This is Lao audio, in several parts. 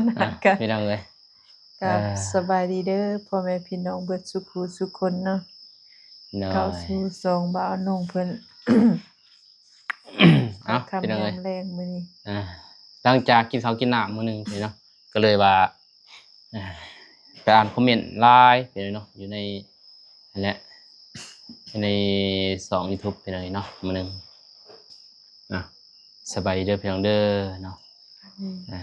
ນະ ອ່ະ ກະ ພີ່ນ້ອງເອີຍ ກະ ອ່າ ສະບາຍດີເດີພໍ່ແມ່ພີ່ນ້ອງເບິດສູ່ຜູ້ສູ່ຄົນເນາະ ໂດຍ ເຂົ້າສູ່ຊ່ອງບ່າວນົງເພິ່ນ ເອົ້າ ພີ່ນ້ອງເອີຍ ຄ່ຳຍາມແລງມື້ນີ້ ອ່າ ຫຼັງຈາກກິນເຂົ້າກິນນ້ຳມື້ໜຶ່ງເນາະ ກໍເລີຍວ່າ ອ່າ ໄປອ່ານຄອມເມັນຫຼາຍເນາະ ຢູ່ໃນ ຫັ້ນແຫຼະ ໃນຊ່ອງຢູທູບພີ່ນ້ອງເນາະ ມື້ໜຶ່ງ ອ່າ ສະບາຍດີເດີພີ່ນ້ອງເດີເນາະ ອືມ ອ່າ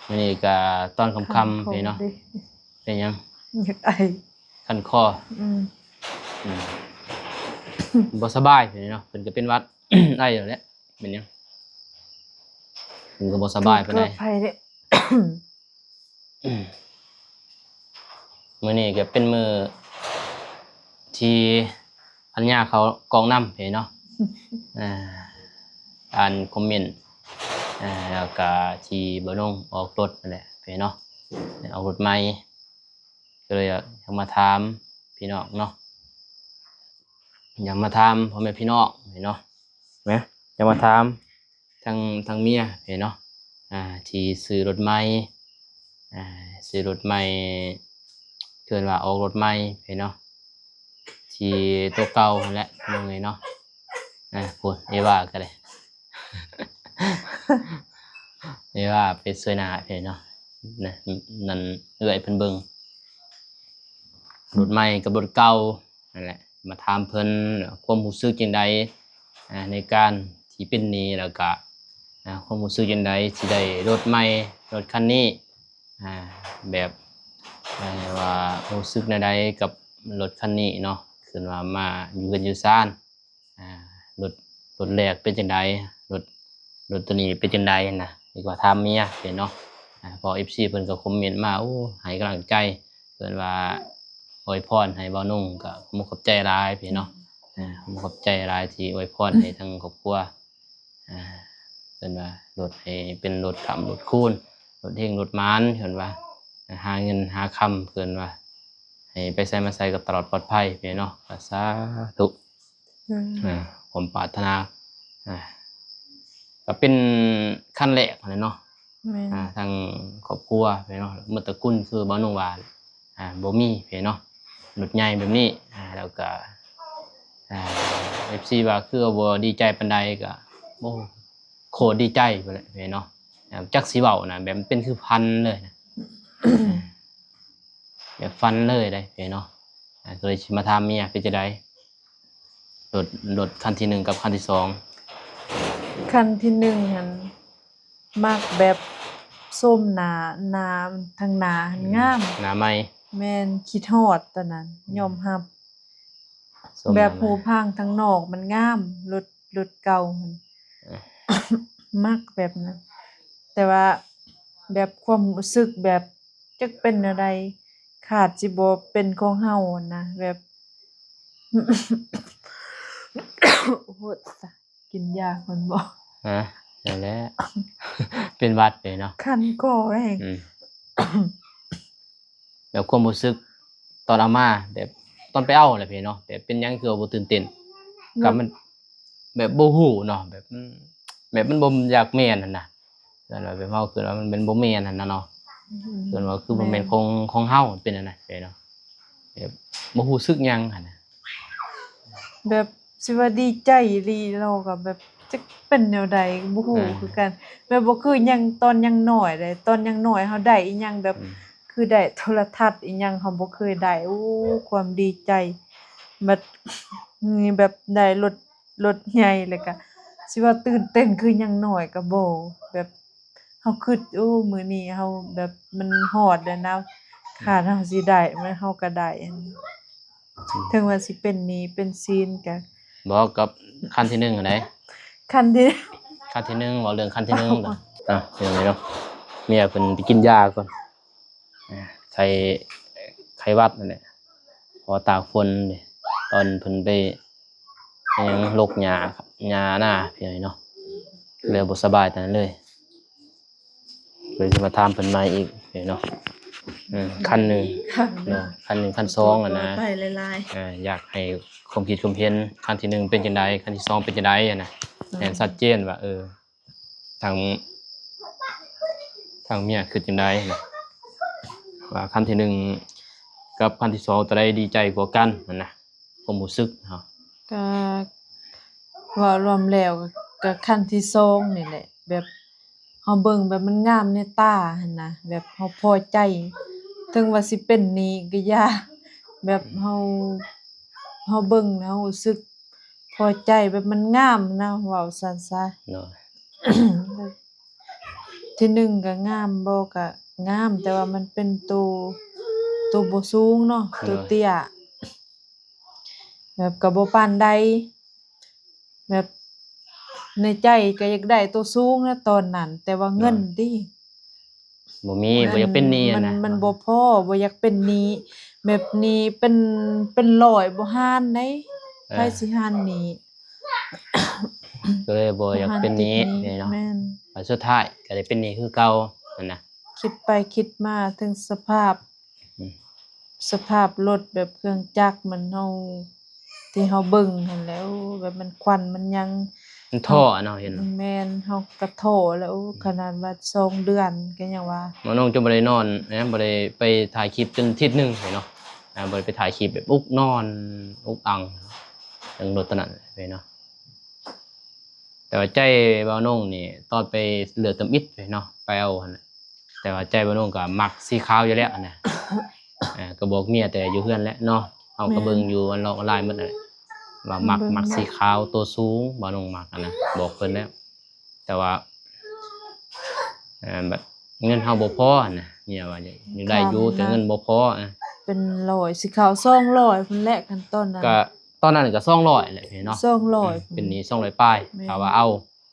ມື້ນີ້ກະຕອນຄ່ຳໆ ຄ່ຳໆ ພີ່ນ້ອງເນາະ ເປັນຫຍັງ? ຢາກໄອ ຄັນຄໍ ອືມ ອືມ ບໍ່ສະບາຍພີ່ນ້ອງເນາະ ເພິ່ນກໍເປັນຫວັດ ໄອແລ້ວແຫຼະ ເປັນຫຍັງ? ເພິ່ນກໍບໍ່ສະບາຍປານໃດ ເກີບໄພເດ້. ມື້ນີ້ກໍເປັນມື້ທີ່ພັນຍາເຂົ້າກ້ອງນຳເນາະ ອ່າ ອ່ານຄອມເມັນ ແລ້ວກໍທີ່ບ່າວນົງອອກລົດຫັ້ນແຫຼະເນາະ ອອກລົດໃໝ່ ກໍເລີຍຢາກມາຖາມພີ່ນ້ອງເນາະ ຢາກມາຖາມພໍ່ແມ່ພີ່ນ້ອງເນາະ ນະ ຢາກມາຖາມ ທັງ ທັງເມຍເນາະ ອ່າ ທີ່ຊື້ລົດໃໝ່ ອ່າ ຊື້ລົດໃໝ່ ເອີ້ນວ່າອອກລົດໃໝ່ເນາະ ທີ່ໂຕເກົ່າຫັ້ນແຫຼະ ພີ່ນ້ອງເອີຍເນາະ ອ່າ ພຸ້ນ ເອວາກໍໄດ້ ເອວາໄປຊ່ວຍໜ້າເນາະ ນະ ນັ້ນເອື້ອຍເພິ່ນເບິ່ງ ລົດໃໝ່ກັບລົດເກົ່າ ນັ້ນແຫຼະ ມາຖາມເພິ່ນຄວາມຮູ້ສຶກຈັ່ງໃດ ອ່າ ໃນການທີ່ເປັນໜີ້ ແລ້ວກະ ອ່າ ຄວາມຮູ້ສຶກຈັ່ງໃດທີ່ໄດ້ລົດໃໝ່ ລົດຄັນນີ້ ອ່າ ແບບ ອ່າ ວ່າຮູ້ສຶກແນວໃດກັບລົດຄັນນີ້ເນາະ ເອີ້ນວ່າມາຢູ່ເຮືອນຢູ່ຊານ ອ່າ ລົດ ລົດແລກເປັນຈັ່ງໃດ ລົດ ລົດໂຕນີ້ເປັນຈັ່ງໃດຫັ້ນນະ ນີ້ກໍຖາມເມຍເນາະ ອ່າ ເພາະເອັຟຊີເພິ່ນກໍຄອມເມັນມາ ໂອ້ ໃຫ້ກຳລັງໃຈ ເພິ່ນວ່າອວຍພອນໃຫ້ບ່າວນົງ ກໍຂອບໃຈຫຼາຍເນາະ ອ່າ ຂອບໃຈຫຼາຍທີ່ອວຍພອນໃຫ້ທາງຄອບຄົວ ອ່າ ເພິ່ນວ່າລົດໃຫ້ເປັນລົດຄ້ຳລົດຄູນ ລົດເຮງລົດໝານ ເພິ່ນວ່າ ອ່າ ຫາເງິນຫາຄຳ ເພິ່ນວ່າ ໃຫ້ໄປໃສມາໃສກໍຕະຫຼອດປອດໄພເນາະ ກໍສາທຸ ອືມ ອ່າ ຄວາມປາດຖະໜາ ອ່າ ກໍເປັນຄັນແລກຫັ້ນແຫຼະເນາະ ແມ່ນ ອ່າ ທາງຄອບຄົວເນາະ ໝົດຕະກຸນຄືບ່າວນົງວ່າ ອ່າ ບໍ່ມີເນາະ ລົດໃຫຍ່ແບບນີ້ ອ່າ ແລ້ວກໍ ອ່າ ເອັຟຊີວ່າຄືບໍ່ດີໃຈປານໃດ ກໍ ໂອ້ ໂຄດດີໃຈພຸ້ນແຫຼະເນາະ ຈັກຊິເວົ້ານະ ແບບມັນເປັນຄືຝັນເລີຍນະ ແບບຝັນເລີຍເດ້ເນາະ ອ່າ ກໍເລີຍຊິມາຖາມເມຍເປັນຈັ່ງໃດ ລົດ ລົດຄັນທີໜຶ່ງກັບຄັນທີສອງ ຄັນທີໜຶ່ງຫັ້ນ ມັກແບບໂສມໜ້າ ໜ້າ ທາງໜ້າຫັ້ນ ອືມ ງາມ ໜ້າໃໝ່ ແມ່ນ ຄິດຮອດຕອນນັ້ນ ອືມ ຍອມຮັບ ແບບຮູບຮ່າງທາງນອກມັນງາມ ລົດ ລົດເກົ່າຫັ້ນ ມັກແບບນັ້ນ ແຕ່ວ່າແບບຄວາມຮູ້ສຶກແບບຈັກເປັນແນວໃດ ຄາດຊິບໍ່ເປັນຂອງເຮົາຫັ້ນນະ ແບບ ໂອ້ໂຫ ກິນຢາກ່ອນບໍ? ຮະ ນັ້ນແຫຼະ ເປັນຫວັດເດ້ເນາະ ຄັນຄໍແຮງ ອືມ ແບບຄວາມຮູ້ສຶກຕອນເອົາມາ ແບບຕອນໄປເອົາແຫຼະເນາະ ແບບເປັນຫຍັງຄືວ່າບໍ່ຕື່ນເຕັ້ນ ແບບ ກໍມັນແບບບໍ່ຮູ້ເນາະ ແບບມັນ ແບບມັນບໍ່ຢາກແມ່ນຫັ້ນນະ ແບບເຮົາຄິດວ່າມັນ ມັນບໍ່ແມ່ນຫັ້ນນະເນາະ ອືມ ເອີ້ນວ່າຄືບໍ່ແມ່ນ ແມ່ນ ຂອງ ຂອງເຮົາ ເປັນອັນນັ້ນເນາະ ແບບບໍ່ຮູ້ສຶກຫຍັງຫັ້ນນະ ແບບຊິວ່າດີໃຈອີ່ຫຼີ ເຮົາກໍແບບຈັກເປັນແນວໃດກໍບໍ່ຮູ້ ອ່າ ຄືກັນ ແບບບໍ່ຄືຍັງຕອນຍັງນ້ອຍເດ້ ຕອນຍັງນ້ອຍເຮົາໄດ້ອີ່ຫຍັງແບບ ອືມ ຄືໄດ້ໂທລະທັດອີ່ຫຍັງ ເຮົາບໍ່ເຄີຍໄດ້ ໂອ້ ຄວາມດີໃຈ ບັດນີ້ແບບໄດ້ລົດ ລົດໃຫຍ່ ແລ້ວກະຊິວ່າຕື່ນເຕັ້ນຄືຍັງນ້ອຍກໍບໍ່ ແບບເຮົາຄິດ ໂອ້ ມື້ນີ້ເຮົາແບບມັນຮອດແລ້ວນະ ອືມ ຄາດເຮົາຊິໄດ້ ມັນ ເຮົາກໍໄດ້ ອືມ ເຖິງວ່າຊິເປັນໜີ້ເປັນສິນກະ ບໍ່ ກັບຄັນທີໜຶ່ງຫັ້ນໃດ ຄັນທີ ຄັນທີໜຶ່ງ ເວົ້າເລື່ອງຄັນທີໜຶ່ງ ອ່ະ ເປັນຫຍັງເນາະ ເມຍເພິ່ນໄປກິນຢາກ່ອນ ອ່າ ໄຂ້ ໄຂ້ຫວັດນັ້ນແຫຼະ ເພາະວ່າຕາກຝົນເດ້ ຕອນເພິ່ນໄປ ຫຍັງ ລົກຫຍ້າ ຫຍ້ານາພີ່ນ້ອງເນາະ ເລີຍບໍ່ສະບາຍຕອນນັ້ນເລີຍ ເລີຍຊິມາຖາມເພິ່ນໃໝ່ອີກເນາະ ອືມ ຄັນໜຶ່ງເນາະ ຄັນໜຶ່ງ ຄັນສອງຫັ້ນນະ ໄປຫຼາຍໆ ອ່າ ຢາກໃຫ້ຄວາມຄິດຄວາມເຫັນ ຄັນທີໜຶ່ງເປັນຈັ່ງໃດ ຄັນທີສອງເປັນຈັ່ງໃດຫັ້ນນະ ອືມ ໃຫ້ມັນຊັດເຈນວ່າ ເອີ ທາງ ທ ທາງເມຍຄິດຈັ່ງໃດນະ ວ່າຄັນທີໜຶ່ງກັບຄັນທີສອງ ໂຕໃດດີໃຈກວ່າກັນຫັ້ນນະ ຄວາມຮູ້ສຶກເຮົາ? ກະເວົ້າລວມແລ້ວກະຄັນທີສອງນີ້ແຫຼະ ແບບເຮົາເບິ່ງແບບມັນງາມໃນຕາຫັ້ນນະ ແບບເຮົາພໍໃຈ ເຖິງວ່າຊິເປັນໜີ້ກະຢ່າ ແບບເຮົາ ເຮົາເບິ່ງແລ້ວເຮົາຮູ້ສຶກພໍໃຈ ແບບມັນງາມນະ ເວົ້າຊັ້ນຊະ. ໂດຍ ທີໜຶ່ງກະງາມບໍ່ ກະງາມ ແຕ່ວ່າມັນເປັນໂຕ ໂຕບໍ່ສູງເນາະ ໂຕເຕ້ຍ ໂດຍ ແບບກະບໍ່ປານໃດ ແບບໃນໃຈກະຢາກໄດ້ໂຕສູງນະຕອນນັ້ນ ແຕ່ວ່າເງິນ ໂດຍ ຕິ ບໍ່ມີ ເງິນ ບໍ່ຢາກເປັນໜີ້ຫັ້ນນະ ມັນ ມັນບໍ່ພໍ ບໍ່ຢາກເປັນໜີ້ ແບບໜີ້ເປັນ ເປັນຮ້ອຍບໍ່ຫານໃດ ເອີ ໃຜຊິຫານໜີ້ ກໍເລີຍບໍ່ຢາກເປັນໜີ້ ບໍ່ຫານຕິດໜີ້ ນີ້ເນາະ ແມ່ນ ແລ້ວສຸດທ້າຍກໍໄດ້ເປັນໜີ້ຄືເກົ່າຫັ້ນນະ. ຄິດໄປຄິດມາເຖິງສະພາບ ອືມ ສະພາບລົດແບບເຄື່ອງຈັກມັນ ເຮົາ ທີ່ເຮົາເບິ່ງຫັ້ນແຫຼະ ໂອ້ ແບບມັນຄວັນມັນຫຍັງ ມັນທໍ້ເນາະ ເຫັນ ແມ່ນ ເຮົາກະທໍ້ແລ້ວ ໂອ້ ອືມ ຂະໜາດວ່າສອງເດືອນກະຍັງວ່າ ນ້ອງໆ ຈົນບໍ່ໄດ້ນອນນະ ບໍ່ໄດ້ໄປຖ່າຍຄລິບຈົນທິດໜຶ່ງເນາະ ອ່າ ບໍ່ໄດ້ໄປຖ່າຍຄລິບແບບອຸກນອນ ອຸກອັ່ງ ເລື່ອງລົດຕອນນັ້ນເນາະ. ແຕ່ວ່າໃຈບ່າວນົງນີ້ ຕອນໄປເລືອກທຳອິດເນາະ ໄປເອົາຫັ້ນນະ ແຕ່ວ່າໃຈບ່າວນົງກໍມັກສີຂາວຢູ່ແລ້ວຫັ້ນນະ ເອີ ກໍບອກເມຍແຕ່ຢູ່ເຮືອນແຫຼະເນາະ ເຮົາກໍເບິ່ງຢູ່ອັນລອກອອນລາຍໝົດຫັ້ນແຫຼະ ວ່າມັກ ມັກສີຂາວໂຕສູງ ບ່າວນົງມັກຫັ້ນນະ ບອກເພິ່ນແລ້ວ ແຕ່ວ່າ ເອີ ແບບເງິນເຮົາບໍ່ພໍຫັ້ນນະ ເມຍວ່າຢາກ ຢາກໄດ້ຢູ່ ແຕ່ເງິນບໍ່ພໍ ເປັນຮ້ອຍ ສີຂາວສອງຮ້ອຍພຸ້ນແຫຼະ ຄັນຕອນນັ້ນ ກໍຕອນນັ້ນກໍສອງຮ້ອຍແຫຼະເນາະ ສອງຮ້ອຍ ອືມ ເປັນໜີ້ສອງຮ້ອຍປາຍ ແມ່ນ ຖ້າວ່າເອົາ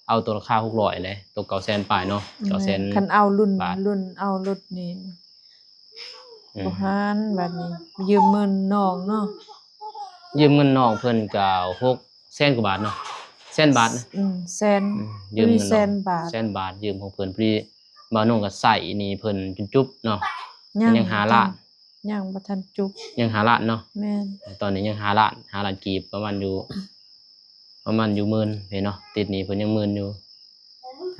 ເອົາໂຕລາຄາຫົກຮ້ອຍເລີຍ ໂຕເກົ້າແສນປາຍເນາະ ແມ່ນ ເກົ້າແສນ ຄັນເອົາລຸ້ນ ລຸ້ນເອົາລົດນີ້ ອືມ ບໍ່ຫານ ບາດນີ້ຢືມເງິນນ້ອງເນາະ ຢືມເງິນນ້ອງເພິ່ນກໍຫົກແສນກວ່າບາດເນາະ ແສນບາດນະ ອືມ ແສນ ອືມ ຢືມເງິນນ້ອງແສນບາດ ແສນບາດ ຢືມຂອງເພິ່ນ ພໍດີບ່າວນົງກໍໃຊ້ໜີ້ເພິ່ນຈົນຈົບເນາະ ຍັງ ຍັງຫ້າລ້ານ ຍັງບໍ່ທັນຈົບ ຍັງຫ້າລ້ານເນາະ ແມ່ນ ຕອນນີ້ຍັງຫ້າລ້ານ ຫ້າລ້ານກີບ ປະມານຢູ່ ປະມານຢູ່ໝື່ນເນາະ ຕິດໜີ້ເພິ່ນຍັງໝື່ນຢູ່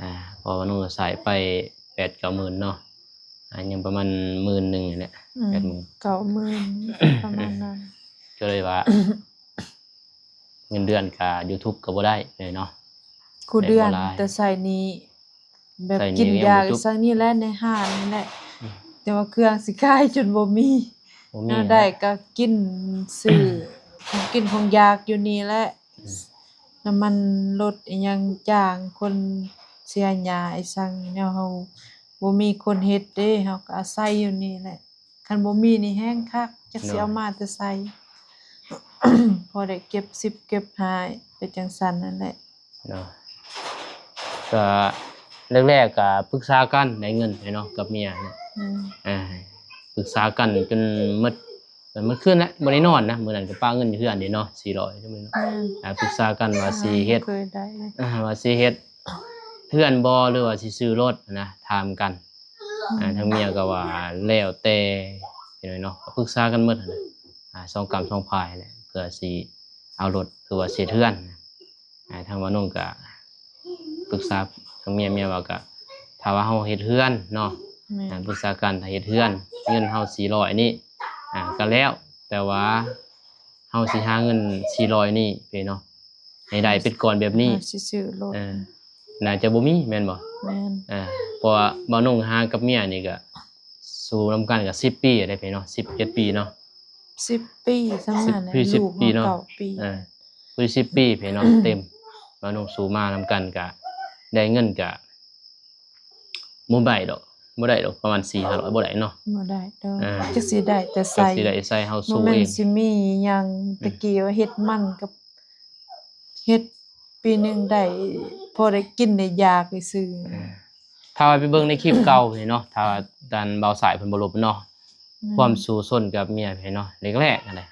ອ່າ ເພາະວ່ານ້ອງກໍໃຊ້ໄປແປດເກົ້າໝື່ນເນາະ ອ່າ ຍັງປະມານໝື່ນໜຶ່ງນີ້ແຫຼະ ອືມ ແປດໝື່ນ ເກົ້າໝື່ນ ປະມານນັ້ນ ກໍເລີຍວ່າ ເງິນເດືອນກະຢູທູບກໍບໍ່ໄດ້ເລີຍເນາະ ຄູ່ເດືອນ ແຕ່ໃຊ້ໜີ້ ແບບກິນຢາກ ໃຊ້ໜີ້ກໍຍັງບໍ່ຈົບ ໃຊ້ໜີ້ແຫຼະ ໃນຮ້ານນີ້ແຫຼະ ອືມ ແຕ່ວ່າເຄື່ອງຊິຂາຍຈົນບໍ່ມີ ບໍ່ມີ ແນວໃດກໍກິນ ຊື້ຂອງກິນຂອງຢາກຢູ່ນີ້ແຫຼະ ອືມ ນ້ຳມັນລົດອີ່ຫຍັງ ຈ້າງຄົນເສຍຫຍ້າອີ່ສັງ ແນວເຮົາບໍ່ມີຄົນເຮັດເດ້ ເຮົາກໍອາໄສຢູ່ນີ້ແຫຼະ ຄັນບໍ່ມີນີ້ແຮງຄັກ ຈັກຊິເອົາມາແຕ່ໃສ ພໍໄດ້ເກັບສິບເກັບຫ້າໄປຈັ່ງຊັ້ນນັ້ນແຫຼະເນາະ ກໍແລກໆກໍປຶກສາກັນ ໄດ້ເງິນເນາະ ກັບເມຍເນາະ ອືມ ອ່າ ປຶກສາກັນຈົນໝົດ ໝົດຄືນແຫຼະ ບໍ່ໄດ້ນອນນະ ມື້ນັ້ນກໍປະເງິນຢູ່ເຮືອນເດ້ເນາະ ສີ່ຮ້ອຍ ອືມ ອ່າ ປຶກສາກັນວ່າຊິເຮັດ ບໍ່ເຄີຍໄດ້ເລີຍ ອ່າ ວ່າຊິເຮັດເຮືອນບໍ່ ຫຼືວ່າຊິຊື້ລົດນະ ຖາມກັນ ອືມ ອ່າ ທາງເມຍກໍວ່າແລ້ວແຕ່ ພີ່ນ້ອງເນາະ ກໍປຶກສາກັນໝົດຫັ້ນນະ ອ່າ ສອງກ້ຳສອງພາຍແຫຼະ ເພື່ອຊິເອົາລົດ ຫຼືວ່າຊິເຮັດເຮືອນ ອ່າ ທາງບ່າວນົງກະປຶກສາທາງເມຍ ເມຍວ່າກະ ຖ້າວ່າເຮົາເຮັດເຮືອນເນາະ ແມ່ນ ອ່າ ປຶກສາກັນ ຖ້າເຮັດເຮືອນ ເງິນເຮົາສີ່ຮ້ອຍນີ້ ອ່າ ກະແລ້ວ ແຕ່ວ່າເຮົາຊິຫາເງິນສີ່ຮ້ອຍນີ້ໄປເນາະ ໃຫ້ໄດ້ເປັນກ້ອນແບບນີ້ ວ່າຊິຊື້ລົດ ເອີ ໜ້າຈະບໍ່ມີແມ່ນບໍ່? ແມ່ນ ເອີ ເພາະວ່າບ່າວນົງຫາກັບເມຍນີ້ກະ ສູ້ນຳກັນກໍສິບປີໄດ້ເພເນາະ ສິບເອັດປີເນາະ ສິບປີ ສ່ຳນັ້ນແຫຼະ ລູກເຮົາເກົ້າປີ ເອີ ຜູ້ສິບປີເພເນາະ ເຕັມ ວ່ານ້ອງສູ້ມານຳກັນກະ ໄດ້ເງິນກະບໍ່ໄດ້ດອກ ບໍ່ໄດ້ດອກ ປະມານສີ່ຫ້າຮ້ອຍບໍ່ໄດ້ເນາະ ບໍ່ໄດ້ດອກ ເອີ ຈັກຊິໄດ້ແຕ່ໃສ ຈັກຊິໄດ້ໃສ ເຮົາສູ້ເອງ ບໍ່ແມ່ນຊິມີຫຍັງ ອືມ ຕະກີ້ວ່າເຮັດມັນກັບ ເຮັດປີໜຶ່ງໄດ້ພໍໄດ້ກິນໄດ້ຢາກຊື່ໆ ເອີ ຖ້າວ່າໄປເບິ່ງໃນຄລິບເກົ່ານີ້ເນາະ ຖ້າວ່າທ່ານບ່າວສາຍເພິ່ນບໍ່ລົບເນາະ ອືມ ຄວາມສູ້ຊົນກັບເມຍເພເນາະ ແລກໆຫັ້ນແຫຼະ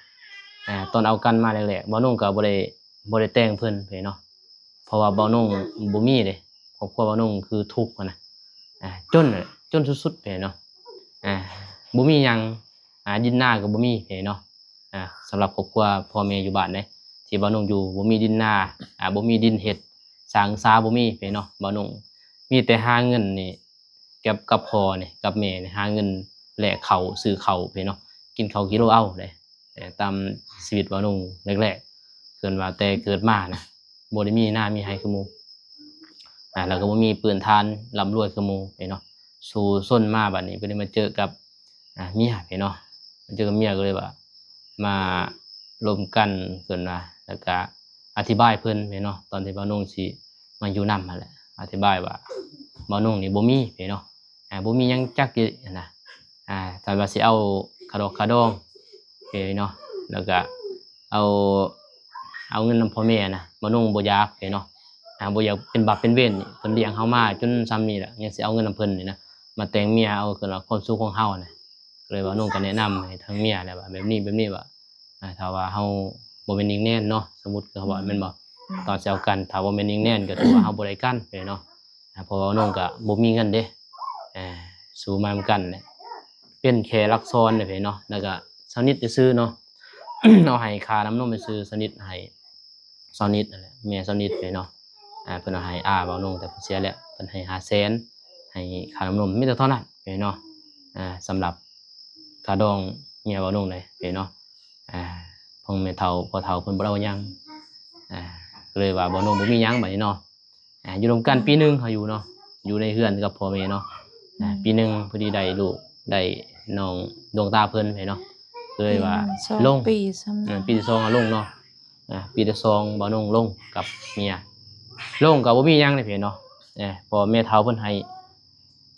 ອ່າ ຕອນເອົາກັນມາແລກໆ ບ່າວນົງກໍບໍ່ໄດ້ ບໍ່ໄດ້ແຕ່ງເພິ່ນເພເນາະ ເພາະວ່າບ່າວນົງບໍ່ມີເດ້ ຄອບຄົວບ່າວນົງຄືທຸກຫັ້ນນະ ອ່າ ຈົນ ຈົນສຸດໆເພເນາະ ອ່າ ບໍ່ມີຫຍັງ ອ່າ ດິນນາກໍບໍ່ມີເພເນາະ ອ່າ ສຳລັບຄອບຄົວພໍ່ແມ່ຢູ່ບ້ານເດ້ ທີ່ບ່າວນົງຢູ່ ບໍ່ມີດິນນາ ອ່າ ບໍ່ມີດິນເຮັດ ສາງສາບໍ່ມີເພເນາະ ບ່າວນົງມີແຕ່ຫາເງິນນີ້ ເກັ ກັບ ກັບພໍ່ນີ້ ກັບແມ່ນີ້ ຫາເງິນແລກເຂົ້າ ຊື້ເຂົ້າ ພີ່ນ້ອງ ກິນເຂົ້າກິໂລເອົາເດ້. ແຕ່ຕາມຊີວິດບ່າວນົງແລກໆ ເອີ້ນວ່າແຕ່ເກີດມານະ ບໍ່ໄດ້ມີນາມີໄຮ່ຄືໝູ່ ອ່າ ແລ້ວກໍບໍ່ມີພື້ນຖານລ່ຳລວຍຄືໝູ່ເດ້ເນາະ. ສູ້ຊົນມາບັດນີ້ ກໍໄດ້ມາເຈີກັບ ອ່າ ເມຍເດ້ເນາະ. ມາເຈີກັບເມຍກໍເລີຍວ່າ ມາລົມກັນ ເອີ້ນວ່າ ແລ້ວກໍອະທິບາຍເພິ່ນເດ້ເນາະ ຕອນທີ່ບ່າວນົງຊິມາຢູ່ນຳຫັ້ນແຫຼະ ອະທິບາຍວ່າ ບ່າວນົງນີ້ບໍ່ມີເດ້ເນາະ. ອ່າ ບໍ່ມີຫຍັງຈັກຢູ່ຫັ້ນນະ ອ່າ ຖ້າວ່າຊິເອົາຄ່າດອກຄ່າດອງເດ້ເນາະ ແລ້ວກະເອົາ ເອົາເງິນນຳພໍ່ແມ່ນະ ບ່າວນົງບໍ່ຢາກເດ້ເນາະ. ອ່າ ບໍ່ຢາກເປັນບາບເປັນເວນ ເພິ່ນລ້ຽງເຮົາມາຈົນຊ່ຳນີ້ລະ ຍັງຊິເອົາເງິນນຳເພິ່ນນີ້ນະ ມາແຕ່ງເມຍເອົາ ຄືວ່າຄວາມສຸກຂອງເຮົານະ. ກໍເລີຍບ່າວນົງກໍແນະນຳໃຫ້ທາງເມຍແຫຼະວ່າ ແບບນີ້ ແບບນີ້ວ່າ ອ່າ ຖ້າວ່າເຮົາບໍ່ແມ່ນຍິງແນນເນາະ ສົມມຸດຄືເຮົາວ່າ ອືມ ແມ່ນບໍ່? ອືມ ຕອນຊິເອົາກັນ ຖ້າບໍ່ແມ່ນຍິງແນນກໍຖືວ່າເຮົາບໍ່ໄດ້ກັນເດ້ເນາະ. ອ່າ ເພາະວ່ານ້ອງກໍບໍ່ມີເງິນເດ້ ອ່າ ສູ້ມານຳກັນແຫຼະ ເປັນແຄ່ລັກຊອນເດ້ເນາະ. ແລ້ວກໍຊາວນິດຊື່ໆເນາະ ເອົາໃຫ້ຄ່ານ້ຳນົມຊື່ໆ ຊາວນິດໃຫ້ ຊາວນິດນັ້ນແຫຼະ ແມ່ຊາວນິດເດ້ເນາະ. ອ່າ ເພິ່ນເອົາໃຫ້ອາບ່າວນົງ ແຕ່ເພິ່ນເສຍແລ້ວ ເພິ່ນໃຫ້ຫ້າແສນ ໃຫ້ຄ່ານ້ຳນົມ ມີແຕ່ເທົ່ານັ້ນເດ້ເນາະ. ອ່າ ສຳລັບຄ່າດອງເມຍບ່າວນົງເດ້ເນາະ. ອ່າ ຂອງແມ່ເຖົ້າພໍ່ເຖົ້າເພິ່ນບໍ່ໄດ້ເອົາຫຍັງ ອ່າ ກໍເລີຍວ່າບ່າວນົງບໍ່ມີຫຍັງບັດນີ້ເນາະ. ອ່າ ຢູ່ນຳກັນປີໜຶ່ງເຮົາຢູ່ເນາະ ຢູ່ໃນເຮືອນກັບພໍ່ແມ່ເນາະ. ອ່າ ອືມ ປີໜຶ່ງພໍດີໄດ້ລູກ ໄດ້ນ້ອງດວງຕາເພິ່ນເນາະ ກໍເລີຍວ່າ ປີໜຶ່ງ ສອງ ລົງ ປີ ສ່ຳນັ້ນ ອ່າ ປີທີສອງເຮົາລົງເນາະ. ອ່າ ປີທີສອງບ່າວນົງລົງກັບເມຍ ລົງກໍບໍ່ມີຫຍັງເດ້ເນາະ. ເອີ ພໍ່ແມ່ເຖົ້າເພິ່ນໃຫ້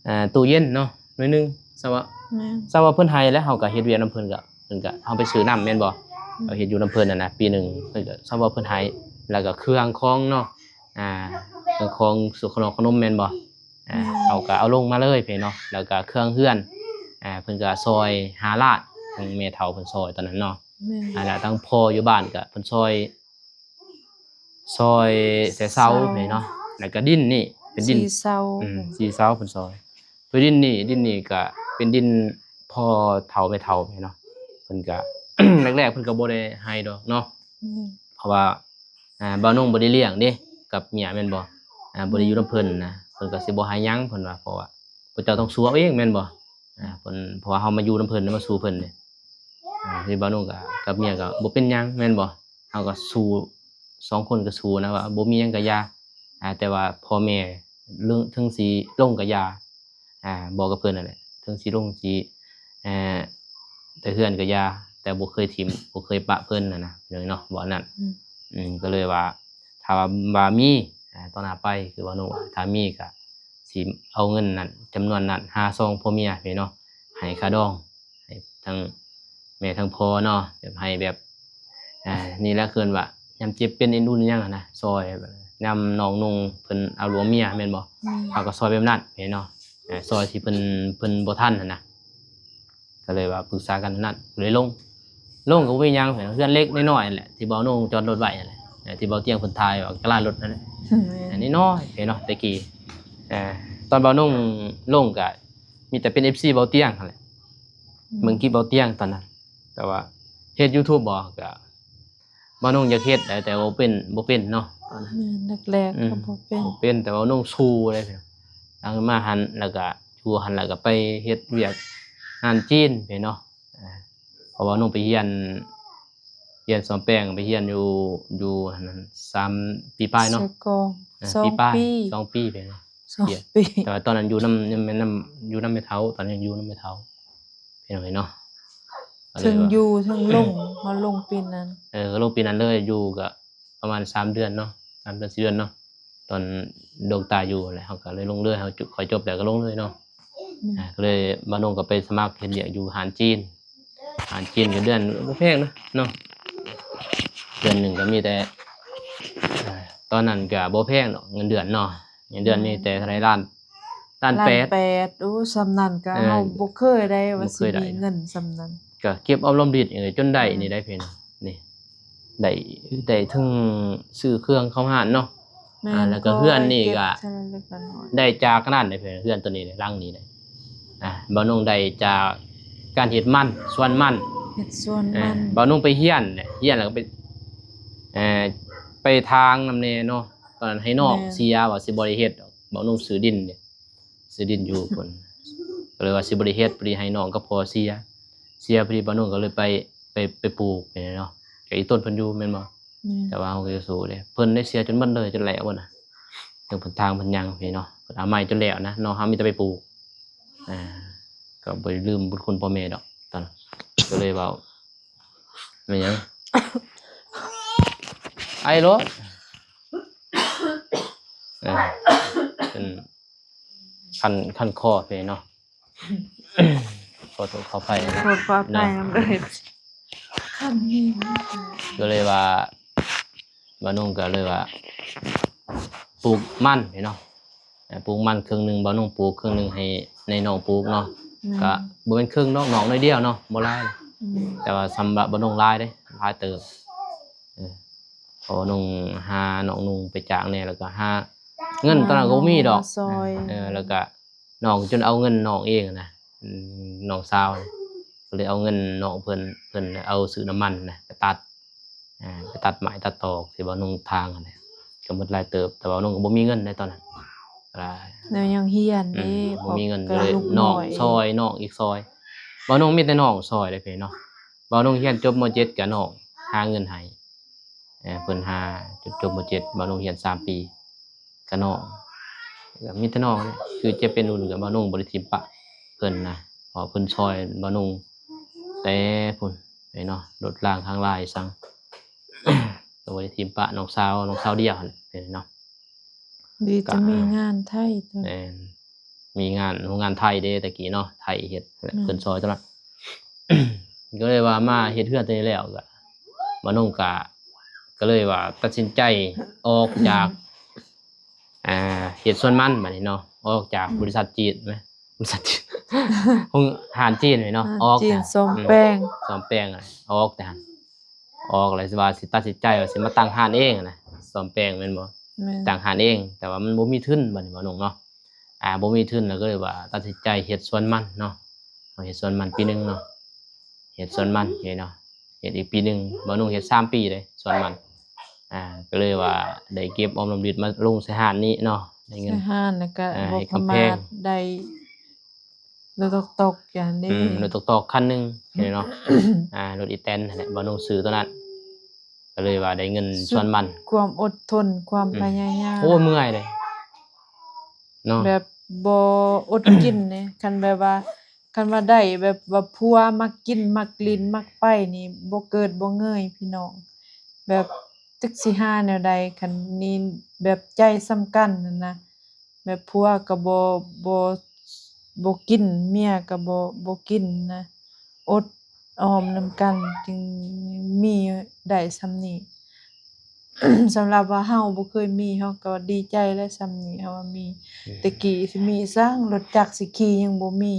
ອ່າ ຕູ້ເຢັນເນາະ ໜ້ອຍໜຶ່ງ ຊະວ່າ ແມ່ນ ຊະວ່າເພິ່ນໃຫ້ແລ້ວ ເຮົາກໍເຮັດວຽກນຳເພິ່ນ ກໍເພິ່ນກໍ ເຮົາໄປຊື້ນ້ຳແມ່ນບໍ່? ອືມ ເຮົາເຮັດຢູ່ນຳເພິ່ນຫັ້ນນະ ປີໜຶ່ງ ເພິ່ນກໍ ຊະວ່າເພິ່ນໃຫ້ ແລ້ວກໍເຄື່ອງຂອງເນາະ ອ່າ ເຄື່ອງຂອງ ຊື້ຂະໜົມຂະໜົມແມ່ນບໍ່? ອ່າ ແມ່ນ ເຮົາກໍເອົາລົງມາເລີຍເນາະ. ແລ້ວກໍເຄື່ອງເຮືອນ ອ່າ ເພິ່ນກໍຊ່ອຍຫ້າລ້ານ ທາງແມ່ເຖົ້າເພິ່ນຊ່ອຍຕອນນັ້ນເນາະ. ແມ່ນ ອ່າ ແລ້ວທາງພໍ່ຢູ່ບ້ານກໍເພິ່ນຊ່ອຍ ຊ່ອຍແຕ່ເສົາ ເສົາ ເນາະ ແລ້ວກໍດິນນີ້ເປັນດິນ ສີ່ເສົາ ອືມ ສີ່ເສົາເພິ່ນຊ່ອຍ. ໂຕດິນນີ້ ດິນນີ້ກໍເປັນດິນພໍ່ເຖົ້າແມ່ເຖົ້າເນາະ ເພິ່ນກໍ ແລກໆເພິ່ນກໍບໍ່ໄດ້ໃຫ້ດອກເນາະ ອືມ ເພາະວ່າ ອ່າ ບ່າວນົງບໍ່ໄດ້ລ້ຽງເດ້ກັບເມຍແມ່ນບໍ່? ອ່າ ບໍ່ໄດ້ຢູ່ນຳເພິ່ນນະ ເພິ່ນກໍຊິບໍ່ໃຫ້ຫຍັງ ເພິ່ນວ່າ ເພາະວ່າພວກເຈົ້າຕ້ອງສູ້ເອົາເອງແມ່ນບໍ່? ອ່າ ເພິ່ນ ເພາະວ່າເຮົາມາຢູ່ນຳເພິ່ນ ມາສູ່ເພິ່ນເດ້. ອ່າ ທີ່ບ່າວນົງກໍກັບເມຍກໍບໍ່ເປັນຫຍັງແມ່ນບໍ່? ເຮົາກໍສູ້ ສອງຄົນກໍສູ້ນະ ວ່າບໍ່ມີຫຍັງກໍຢ່າ ອ່າ ແຕ່ວ່າພໍ່ແມ່ເຖິງຊິລົງກໍຢ່າ ອ່າ ບອກກັບເພິ່ນນັ້ນແຫຼະ ເຖິງຊິລົງຊິ ເອີ ແຕ່ເຮືອນກໍຢ່າ ແຕ່ບໍ່ເຄີຍຖິ້ມ ບໍ່ເຄີຍປະເພິ່ນຫັ້ນນະ ເນາະ ເວົ້ານັ້ນ ອືມ ອືມ ກໍເລີຍວ່າ ຖ້າວ່າ ວ່າມີ ອ່າ ຕໍ່ໜ້າໄປ ຄືວ່າໂນ ຖ້າມີກໍຊິເອົາເງິນນັ້ນ ຈຳນວນນັ້ນ ຫາສອງຜົວເມຍເນາະ ໃຫ້ຄ່າດອງ ໃຫ້ທັງແມ່ທັງພໍ່ເນາະ ແບບໃຫ້ແບບ ອ່າ ນີ້ແຫຼະ ເອີ້ນວ່າຍາມເຈັບເປັນເອັນອຸ່ນຫຍັງຫັ້ນນະ ຊ່ອຍ ຍາມນ້ອງນຸ່ງເພິ່ນເອົາຫຼວງເມຍແມ່ນບໍ່ ອືມ ເຮົາກໍຊ່ອຍແບບນັ້ນເນາະ ເອີ ຊ່ອຍທີ່ເພິ່ນ ເພິ່ນບໍ່ທັນຫັ້ນນະ ກໍເລີຍວ່າປຶກສາກັນນັ້ນ ເລີຍລົງ ລົງກໍບໍ່ມີຫຍັງ ເຮືອນເລັກນ້ອຍໆນັ້ນແຫຼະ ທີ່ບ່າວນຸ່ງຈອດລົດໄວ້ນັ້ນແຫຼະ ເອີ ທີ່ບ່າວຕຽງເພິ່ນຖ່າຍວ່າກະລາລົດນັ້ນແຫຼະ ແມ່ນ ອັນນີ້ນ້ອຍເນາະ ແຕ່ກີ້ ເອີ ຕອນບ່າວນຸ່ງລົງກໍມີແຕ່ເປັນເອັຟຊີບ່າວຕຽງຫັ້ນແຫຼະ ອືມ ເບິ່ງຄລິບບ່າວຕຽງຕອນນັ້ນ ແຕ່ວ່າເຮັດຢູທູບບໍ່ ກໍບ່າວນຸ່ງຢາກເຮັດ ແຕ່ວ່າບໍ່ເປັນ ບໍ່ເປັນເນາະ ແມ່ນ ແລກໆ ອືມ ກໍບໍ່ເປັນ ບໍ່ເປັນ ແຕ່ວ່ານຸ່ງສູ້ເລີຍ ຫຼັງມາຫັ້ນ ແລ້ວກໍຢູ່ຫັ້ນ ແລ້ວກໍໄປເຮັດວຽກງານຈີນເນາະ ອ່າ ເພາະວ່ານຸ່ງໄປຮຽນ ຮຽນສ້ອມແປງ ໄປຮຽນຢູ່ ຢູ່ຫັ້ນ ສາມປີປາຍເນາະ ສາຍກອງ ອ່າ ສອງປີປາຍ ປີ ສອງປີເນາະ ສອງປີ ແຕ່ວ່າຕອນນັ້ນຢູ່ນຳ ນຳ ນຳ ຢູ່ນຳແມ່ເຖົ້າ ຕອນນັ້ນຍັງຢູ່ນຳແມ່ເຖົ້າ ພີ່ນ້ອງເອີຍເນາະ ເຖິງຢູ່ເຖິງລົງ ເຮົາລົງປີນັ້ນ ເອີ ກໍລົງປີນັ້ນເລີຍ ຢູ່ກໍປະມານສາມເດືອນເນາະ ສາມເດືອນ ສີ່ເດືອນເນາະ ຕອນດວງຕາຢູ່ແຫຼະ ເຮົາກໍເລີຍລົງເລີຍ ເຮົາ ຂ້ອຍຈົບແລ້ວກໍລົງເລີຍເນາະ ອືມ ອ່າ ກໍເລີຍ ບ່າວນຸ່ງກໍໄປສະໝັກເຮັດວຽກຢູ່ຮ້ານຈີນ ຮ້ານຈີນກໍເດືອນບໍ່ແພງນະເນາະ ເດືອນໜຶ່ງກໍມີແຕ່ ອ່າ ຕອນນັ້ນກໍບໍ່ແພງດອກເງິນເດືອນເນາະ ເງິນເດືອນ ແມ່ນ ມີແຕ່ເທົ່າໃດ ລ້ານ ລ້ານແປດ ລ້ານແປດ ໂອ້ ສ່ຳນັ້ນກໍ ເອີ ເຮົາບໍ່ເຄີຍໄດ້ວ່າ ບໍ່ເຄີຍໄດ້ ຊິມີເງິນສ່ຳນັ້ນ ກໍເກັບອອມລອມລິດນີ້ແຫຼະ ຈົນໄດ້ ອືມ ນີ້ໄດ້ເພິ່ນ ນີ້ ໄດ້ ໄດ້ເຖິງຊື້ເຄື່ອງເຂົ້າຮ້ານເນາະ ແມ່ນ ອ່າ ແລ້ວກໍເຮືອນນີ້ກໍ ເກັບເທົ່າເລັກເທົ່ານ້ອຍ ໄດ້ຈາກນັ້ນເດ້ ເຮືອນຕົວນີ້ເດ້ ຫຼັງນີ້ເດ້ ອ່າ ບ່າວນຸ່ງໄດ້ຈາກການເຮັດມັນ ສວນມັນ ເຮັດສວນມັນ ອ່າ ບ່າວນຸ່ງໄປຮຽນເດ້ ຮຽນແລ້ວກໍໄປ ເອີ ໄປຖາງນຳແດ່ເນາະ ຕອນນັ້ນໄຮ່ນອກ ແມ່ນ ເສຍວ່າຊິບໍ່ໄດ້ເຮັດດອກ ບ່າວນຸ່ງຊື້ດິນເດ້ ຊື້ດິນຢູ່ພຸ້ນ ກໍເລີຍວ່າຊິບໍ່ໄດ້ເຮັດ ພໍດີໃຫ້ນ້ອງກັບພໍ່ເສຍ ເສຍ ພໍດີບ່າວນົງກໍເລີຍໄປ ໄປ ໄປປູກນີ້ເນາະ ກໍອີ່ຕົນເພິ່ນຢູ່ແມ່ນບໍ່? ແມ່ນ ແຕ່ວ່າເຮົາກໍຢູ່ໂສເດ້ ເພິ່ນໄດ້ເສຍຈົນໝົດເລີຍ ຈົນແລ້ວພຸ້ນນະ ເຖິງເພິ່ນທາງເພິ່ນຫຍັງນີ້ເນາະ ເພິ່ນເອົາໄມ້ຈົນແລ້ວນະ ນ້ອງເຮົາມີແຕ່ໄປປູກ ອ່າ ກໍບໍ່ໄດ້ລືມບຸນຄຸນພໍ່ແມ່ດອກ ຕອນ ກໍເລີຍເວົ້າ ແມ່ນຫຍັງ? ໄອໂລດ ເອີ ເປັນຄັນ ຄັນຄໍໄປເນາະ ຂໍໂທດຂໍອະໄພນະ ໂທດຂໍອະໄພນຳເດີ ຄັນນີ້ ກໍເລີຍວ່າ ບ່າວນົງກໍເລີຍວ່າ ປູກມັນເນາະ ອ່າ ປູກມັນເຄິ່ງໜຶ່ງ ບ່າວນົງປູກເຄິ່ງໜຶ່ງ ໃຫ້ໃນນ້ອງປູກເນາະ ແມ່ນ ກະບໍ່ແມ່ນເຄິ່ງດອກ ນ້ອງໜ້ອຍດຽວເນາະ ບໍ່ຫຼາຍ ອືມ ແຕ່ວ່າສຳລັບບ່າວນົງຫຼາຍເດ້ ຫຼາຍເຕີບ ເອີ ເພາະວ່ານ້ອງຫານ້ອງນຸ່ງໄປຈ້າງແດ່ ແລ້ວກໍຫາເງິນຕອນນັ້ນກໍບໍ່ມີດອກ ເອີ ແລ້ວກໍນ້ອງຈົນເອົາເງິນນ້ອງເອງນະ ອືມ ນ້ອງສາວ ກໍເລີຍເອົາເງິນນ້ອງເພິ່ນ ເພິ່ນເອົາຊື້ນ້ຳມັນນະ ໄປຕັດ ອ່າ ໄປຕັດໄມ້ຕັດຕອກທີ່ວ່ານຸ່ງທາງຫັ້ນແຫຼະ ກໍໝົດຫຼາຍເຕີບ ແຕ່ວ່ານຸ່ງກໍບໍ່ມີເງິນໃນຕອນນັ້ນ ແລ້ວຍັງຮຽນເດ້ ອືມ ບໍ່ມີເງິນ ກໍເລີຍນ້ອງຊ່ອຍ ນ້ອງອີກຊ່ອຍ ບໍ່ນຸ່ງມີແຕ່ນ້ອງຊ່ອຍເດ້ພີ່ນ້ອງ ບໍ່ນຸ່ງຮຽນຈົບ ມໍເຈັດ ກໍນ້ອງຫາເງິນໃຫ້ ເອີ ເພິ່ນຫາຈົນຈົບ ມໍເຈັດ ບ່າວນົງຮຽນສາມປີ ກະນ້ອງ ກະມີແຕ່ນ້ອງແຫຼະ ຄືຈະເປັນລຸ້ນກະບ່າວນົງບໍ່ໄດ້ຖິ້ມປະເພິ່ນນະ ເພາະເພິ່ນຊ່ອຍບ່າວນົງແຕ່ພຸ້ນເນາະ ລົດລາງທາງລາຍສັງ ກະບໍ່ໄດ້ຖິ້ມປະນ້ອງສາວ ນ້ອງສາວດຽວຫັ້ນແຫຼະເນາະ ດີແຕ່ມີງານໄທ ແມ່ນ ມີງານ ໂຮງງານໄທເດ້ແຕ່ກີ້ເນາະ ໄທເຮັດ ແມ່ນ ເພິ່ນຊ່ອຍຕະຫຼອດ ກໍເລີຍວ່າມາເຮັດເຮືອນຕົວນີ້ແລ້ວ ກໍບ່າວນົງກະ ກໍເລີຍວ່າຕັດສິນໃຈອອກຈາກ ອ່າ ເຮັດສວນມັນບາດນີ້ເນາະ ອອກຈາກ ອືມ ບໍລິສັດຈີນ ບໍລິສັດຈີນ ໂຮງ ຮ້ານຈີນນີ້ເນາະ ຮ້ານ ອອກ ຈີນ ແຕ່ ສ້ອມ ອືມ ແປງ ສ້ອມແປງ ອອກແຕ່ຫັ້ນ ອອກແລ້ວຊິວ່າຊິຕັດສິນໃຈວ່າຊິມາຕັ້ງຮ້ານເອງນະ ສ້ອມແປງແມ່ນບໍ່? ແມ່ນ ຕັ້ງຮ້ານເອງ ແຕ່ວ່າມັນບໍ່ມີທຶນບາດນີ້ບ່າວນົງເນາະ ອ່າ ບໍ່ມີທຶນ ແລ້ວກໍເລີຍວ່າຕັດສິນໃຈເຮັດສວນມັນເນາະ ເຮັດສວນມັນປີໜຶ່ງເນາະ ເຮັດສວນມັນນີ້ເນາະ ເຮັດອີກປີໜຶ່ງ ບ່າວນົງເຮັດສາມປີເດ້ສວນມັນ ອ່າ ກໍເລີຍວ່າໄດ້ເກັບອອມລອມລິບມາລົງໃສ່ຮ້ານນີ້ເນາະ ໄດ້ເງິນ ໃສ່ຮ້ານ ແລ້ວກໍ ອ່າ ບໍ່ປະມາດ ໄດ້ ລົດຕອກໆ ຢ່າງນີ້ ອືມ ລົດຕອກໆ ຄັນໜຶ່ງນີ້ເນາະ ອ່າ ລົດອີແຕນຫັ້ນແຫຼະ ບ່າວນົງຊື້ຕົວນັ້ນ ກໍເລີຍວ່າໄດ້ເງິນສ່ວນມັນ ຄວາມອົດທົນ ຄວາມ ອືມ ພະຍາຍາມ ໂອ້ ເມື່ອຍເດ້ເນາະ ແບບບໍ່ອົດກິນເດ້ ຄັນແບບວ່າ ຄັນວ່າໄດ້ແບບວ່າຜົວມັກກິນ ມັກຫຼິ້ນ ມັກໄປນີ້ ບໍ່ເກີດບໍ່ເງີຍພີ່ນ້ອງ ແບບຈັກຊິຫາແນວໃດ ຄັນນີ້ແບບໃຈສ່ຳກັນຫັ້ນນະ ແບບຜົວກໍບໍ່ ບໍ່ ບໍ່ກິນ ເມຍກໍບໍ່ ບໍ່ກິນນະ ອົດອອມນຳກັນຈຶ່ງມີໄດ້ສ່ຳນີ້ ສຳລັບວ່າເຮົາບໍ່ເຄີຍມີ ເຮົາກໍດີໃຈແຫຼະສ່ຳນີ້ ເຮົາວ່າມີ ອືມ ແຕ່ກີ້ຊິມີສັງ ລົດຈັກຊິຂີ່ຍັງບໍ່ມີ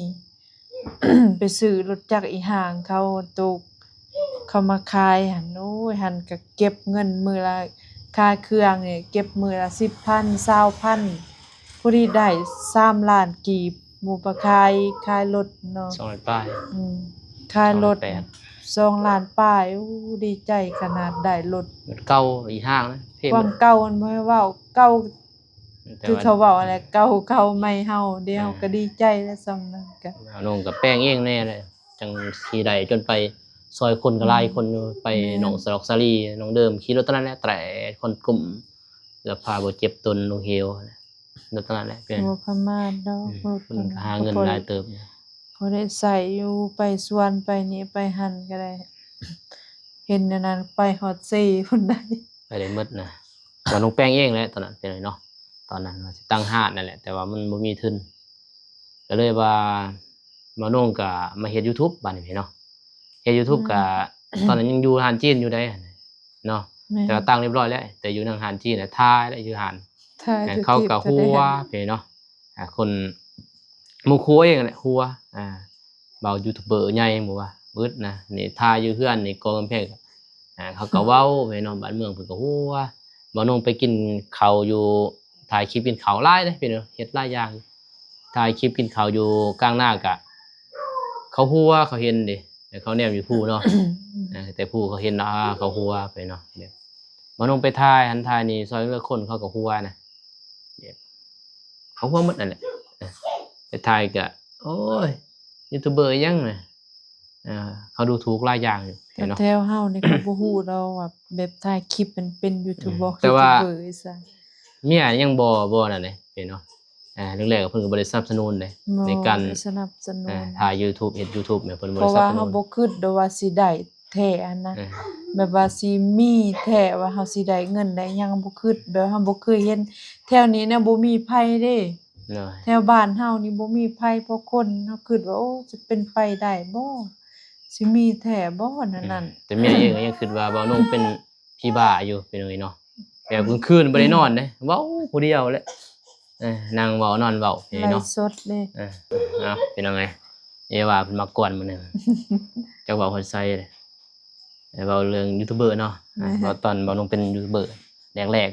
ໄປຊື້ລົດຈັກອີ່ຫ່າງເຂົາໂຕ ເຂົາມາຂາຍຫັ້ນ ໂອ້ຍ ຫັ້ນກະເກັບເງິນມື້ລະ ຂາຍເຄື່ອງນີ້ເກັບມື້ລະສິບພັນ ຊາວພັນ ພໍດີໄດ້ສາມລ້ານກີບ ໝູ່ປະຂາຍ ຂາຍລົດເນາະ ສອງລ້ານປາຍ ອືມ ຂາຍລົດ ສອງລ້ານແປດ ສອງລ້ານປາຍ ໂອ້ ດີໃຈຂະໜາດໄດ້ລົດ ລົດເກົ່າອີ່ຫ່າງນະ ຄວາມເກົ່າມັນບໍ່ໃຫ້ເວົ້າ ເກົ່າ ແຕ່ວ່າ ຄືເຂົາເວົ້າຫັ້ນແຫຼະ ເກົ່າເຂົາໃໝ່ເຮົາ ດຽວເຮົາ ອ່າ ກໍດີໃຈແລ້ວສ່ຳນັ້ນກະ ນ້ອງກໍແປງເອງແດ່ແຫຼະ ຈັ່ງຊິໄດ້ຈົນໄປຊ່ອຍຄົນກໍຫຼາຍຄົນຢູ່ ອືມ ໄປ ແມ່ນ ນ້ອງສະຫຼອກສາລີ ນ້ອງເດີມຂີ່ລົດຕອນນັ້ນແຫຼະ ແຕະຄົນກຸ່ມ ເກືອບພາບໍ່ເຈັບຕົນລົງເຫວ ລົດຕອນນັ້ນແຫຼະ ແມ່ນ ບໍ່ປະມາດດອກ ອືມ ລົດ ເພິ່ນກໍຫາເງິນຫຼາຍເຕີບ ພໍໄດ້ໃຊ້ຢູ່ ໄປສວນໄປນີ້ໄປຫັ້ນກໍໄດ້ ເຫັນອັນນັ້ນໄປຮອດເຊພຸ້ນໄດ໋ ໄປໄດ້ໝົດນະ ບ່າວນົງແປງເອງແຫຼະຕອນນັ້ນ ເປັນເນາະ ຕອນນັ້ນວ່າຊິຕັ້ງຮ້ານນັ້ນແຫຼະ ແຕ່ວ່າມັນບໍ່ມີທຶນ ກໍເລີຍວ່າບ່າວນົງກໍມາເຮັດຢູທູບບາດນີ້ເນາະ ເຮັດຢູທູບ ອືມ ກໍຕອນນັ້ນຍັງຢູ່ຮ້ານຈີນຢູ່ໃດ໋ເນາະ ແມ່ນ ແຕ່ວ່າຕັ້ງຮຽບຮ້ອຍແລ້ວ ແຕ່ຢູ່ນຳຮ້ານຈີນນະ ຖ່າຍແລ້ວຢູ່ຮ້ານ ຖ່າຍ ເຂົາກໍຫົວເນາະ ອ່າ ຄົນ ໝູ່ຄູ່ເອງແຫຼະຫົວ ອ່າ ເວົ້າຢູທູບເບີໃຫຍ່ໝູ່ວ່າ ບຶດນະ ນີ້ຖ່າຍຢູ່ເຮືອນນີ້ ກໍກຳແພງ ອ່າ ເຂົາກໍເວົ້າແມ່ນເນາະ ບ້ານເມືອງເພິ່ນກໍຫົວ ບ່າວນົງໄປກິນເຂົ້າຢູ່ ຖ່າຍຄລິບກິນເຂົ້າຫຼາຍເດ້ພີ່ນ້ອງ ເຮັດຫຼາຍຢ່າງ ຖ່າຍຄລິບກິນເຂົ້າຢູ່ກາງນາກະ ເຂົາຫົວ ເຂົາເຫັນເດ້ ແລ້ວເຂົາແນມຢູ່ພູເນາະ ເອີ ແຕ່ພູເຂົາເຫັນ ອ່າ ເຂົາຫົວໄປເນາະ ແບບ ບ່າວນົງໄປຖ່າຍຫັ້ນຖ່າຍນີ້ ຊ່ອຍເຫຼືອຄົນ ເຂົາກໍຫົວນະ ແບບ ເຂົາຫົວໝົດນັ້ນແຫຼະ ໄປຖ່າຍກະ ໂອ້ຍ ຢູທູບເບີອີ່ຫຍັງນະ ເອີ ເຂົາດູຖູກຫຼາຍຢ່າງຢູ່ ແຕ່ເນາະ ແຖວເຮົານີ້ເຂົາບໍ່ຮູ້ດອກວ່າແບບຖ່າຍຄລິບມັນເປັນຢູທູບເບີ ເອີ ແຕ່ວ່າ ຢູທູບເບີອີສານ ເມຍຍັງບໍ່ ບໍ່ນັ້ນເດ້ເນາະ ອ່າ ແລກໆເພິ່ນກໍບໍ່ໄດ້ສະໜັບສະໜູນເດ້ ບໍ່ ໃນການ ບໍ່ໄດ້ສະໜັບສະໜູນ ອ່າ ຖ່າຍຢູທູບ ເຮັດຢູທູບແມ່ນ ເພິ່ນບໍ່ໄດ້ສະໜັບສະໜູນ ເພາະວ່າເຮົາບໍ່ຄິດດອກວ່າຊິໄດ້ແທ້ຫັ້ນນະ ເອີ ແບບວ່າຊິມີແທ້ ວ່າເຮົາຊິໄດ້ເງິນໄດ້ຫຍັງ ບໍ່ຄິດ ແບບເຮົາບໍ່ເຄີຍເຫັນ ແຖວນີ້ນະບໍ່ມີໃຜເດ້ ໂດຍ ແຖວບ້ານເຮົານີ້ບໍ່ມີໃຜພໍຄົນ ເຮົາຄິດວ່າ ໂອ້ ຈະເປັນໄປໄດ້ບໍ່ ຊິມີແທ້ບໍ່ ແນວນັ້ນ ເອີ ແຕ່ເມຍເອງກໍຍັງຄິດວ່າບ່າວນົງເປັນ ຜີບ້າຢູ່ ພີ່ນ້ອງເອີຍເນາະ ແບບກາງຄືນບໍ່ໄດ້ນອນເດ້ ເວົ້າຜູ້ດຽວແຫຼະ ເອີ ນັ່ງເວົ້ານອນເວົ້າ ພີ່ນ້ອງເນາະ ໄລຟ໌ສົດເດ້ ເອີ ເອົາ ພີ່ນ້ອງເອີຍ ເອວ່າເພິ່ນມາກວນມື້ໜຶ່ງ ຈັກເວົ້າຮອດໃສເດ້ ເວົ້າເລື່ອງຢູທູບເບີເນາະ ເວົ້າຕອນບ່າວນົງເປັນຢູທູບເບີແລກ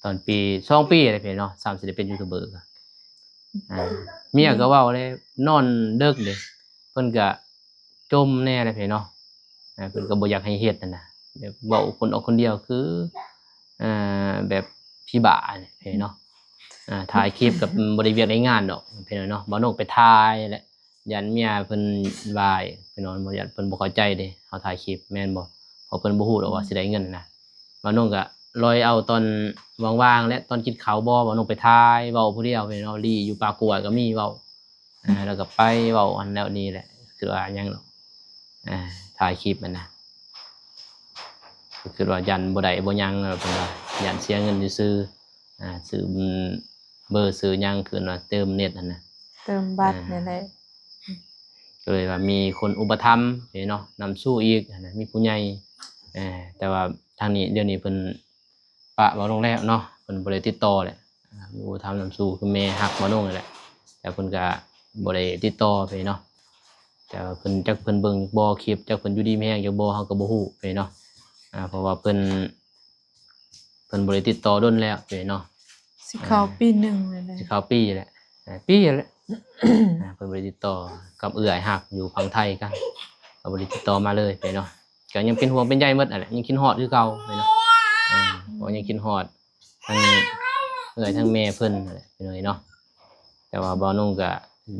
ໆ ຕອນປີ ສອງປີແລ້ວ ພີ່ນ້ອງເນາະ ສ່ຳຊິໄດ້ເປັນຢູທູບເບີ ອ່າ ເມຍກໍເວົ້າເດ້ ນອນເດິກເດ້ ເພິ່ນກໍ ຈົ່ມແດ່ແຫຼະເນາະ ເພິ່ນກໍບໍ່ຢາກໃຫ້ເຮັດຫັ້ນນະ ແບບເວົ້າຄົນອອກຄົນດຽວຄື ເອີ ແບບຜີບ້າແຫຼະເນາະ ອ່າ ຖ່າຍຄລິບກໍບໍ່ໄດ້ວຽກໄດ້ງານດອກ ພີ່ນ້ອງເນາະ ບ່າວນົງໄປຖ່າຍແຫຼະ ຢ້ານເມຍເພິ່ນວ່າ ພີ່ນ້ອງ ບໍ່ ຢ້ານເພິ່ນບໍ່ເຂົ້າໃຈເດ້ ເຮົາຖ່າຍຄລິບແມ່ນບໍ່ ເພາະເພິ່ນບໍ່ຮູ້ດອກວ່າຊິໄດ້ເງິນຫັ້ນນະ ບ່າວນົງກໍລອຍເອົາຕອນວ່າງໆ ແລະ ຕອນກິນເຂົ້າບໍ່ ບ່າວນົງໄປຖ່າຍ ເວົ້າຜູ້ດຽວ ພີ່ນ້ອງເນາະ ລີ້ຢູ່ປ່າກ້ວຍກໍມີເວົ້າ ອ່າ ແລ້ວກໍໄປເວົ້າອັນແນວນີ້ແຫຼະ ຄືວ່າຫຍັງດອກ ອ່າ ຖ່າຍຄລິບຫັ້ນນະ ກໍຄືວ່າຢ້ານບໍ່ໄດ້ບໍ່ຫຍັງ ເພິ່ນວ່າຢ້ານເສຍເງິນຊື່ໆ ອ່າ ຊື້ເບີ ຊື້ຫຍັງ ຄືວ່າເຕີມເນັດຫັ້ນນະ ເຕີມບັດ ອ່າ ນີ້ແຫຼະ ກໍເລີຍວ່າມີຄົນອຸປະຖຳເນາະ ນຳສູ່ອີກຫັ້ນນະ ມີຜູ້ໃຫຍ່ ອ່າ ແຕ່ວ່າທາງນີ້ ດຽວນີ້ເພິ່ນ ປະເວົ້າລົງແລ້ວເນາະ ເພິ່ນບໍ່ໄດ້ຕິດຕໍ່ແຫຼະ ອ່າ ມີຜູ້ທຳນຳສູ່ຄືແມ່ຮັກເວົ້າລົງນັ້ນແຫຼະ ແຕ່ເພິ່ນກະບໍ່ໄດ້ຕິດຕໍ່ໄປເນາະ ແຕ່ວ່າເພິ່ນ ຈັກເພິ່ນເບິ່ງບໍ່ຄລິບ ຈັກເພິ່ນຢູ່ດີມີແຮງຢູ່ບໍ່ ເຮົາກໍບໍ່ຮູ້ໄປເນາະ ອ່າ ເພາະວ່າເພິ່ນ ເພິ່ນບໍ່ໄດ້ຕິດຕໍ່ດົນແລ້ວໄປເນາະ ຊິເຂົ້າ ອ່າ ປີໜຶ່ງແລ້ວ ຊິເຂົ້າປີແລ້ວ ເອີ ປີແລ້ວ ອ່າ ເພິ່ນບໍ່ໄດ້ຕິດຕໍ່ກັບເອື້ອຍຮັກຢູ່ຝັ່ງໄທກັນ ກໍບໍ່ໄດ້ຕິດຕໍ່ມາເລີຍໄປເນາະ ກໍຍັງເປັນຫ່ວງເປັນໃຍໝົດຫັ້ນແຫຼະ ຍັງຄິດຮອດຄືເກົ່າເນາະ ເອີ ກໍຍັງຄິດຮອດທັງເອື້ອຍທັງແມ່ເພິ່ນຫັ້ນແຫຼະ ພີ່ນ້ອງເອີຍເນາະ ແຕ່ວ່າບ່າວນົງກໍ